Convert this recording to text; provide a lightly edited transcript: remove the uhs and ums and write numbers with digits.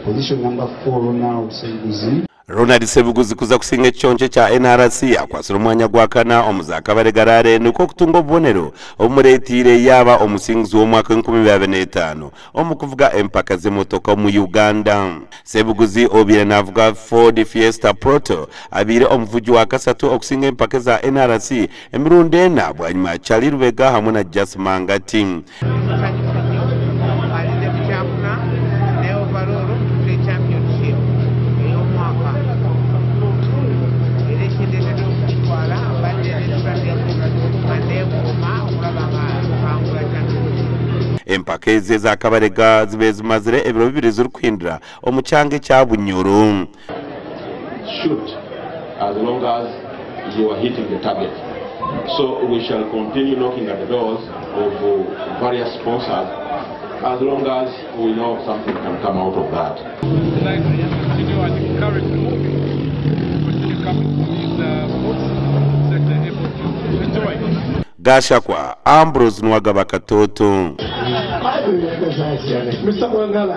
Position number 4, Ronald Sebuguzi. Ronald Sebuguzi kuza kusinga ekiconco ekya NRC akwatsire omwanya gwa kana omu za Kabarega Rally nikwo kutunga obubonero obumuretiire yaaba omusinguzi w'omwaka 2005 omu kuvuga empaka z'emotoka omu Uganda. Sebuguzi obaire naavuga Ford Fiesta Proto abaire omuvugi wa kasatu okusinga empaka eza NRC emirundi ena bwanyima ya Charlie Lubega hamwe na Jas Mangati. Nsanyufu nnyo mmalirize ku kyakuna ne overall ntutte championship ey'omwaka era ekindeetedde okugitwala mbadde ne strategy nga neekuuma okulaba nga mpangula championship. Empaka ezi eza Kabarega zibaire zimazire ebiro bibiri zirikuhindura omu kyanga ekya Bunyoro. Shoot as long as you are hitting the target. So we shall continue knocking at the doors of various sponsors as long as we know something can come out of that. Tonight we continue and encourage more people to continue coming to these sports so that they're able to enjoy. Gashakwa Ambrose Nwagaba Katoto. Mr. Mwangala.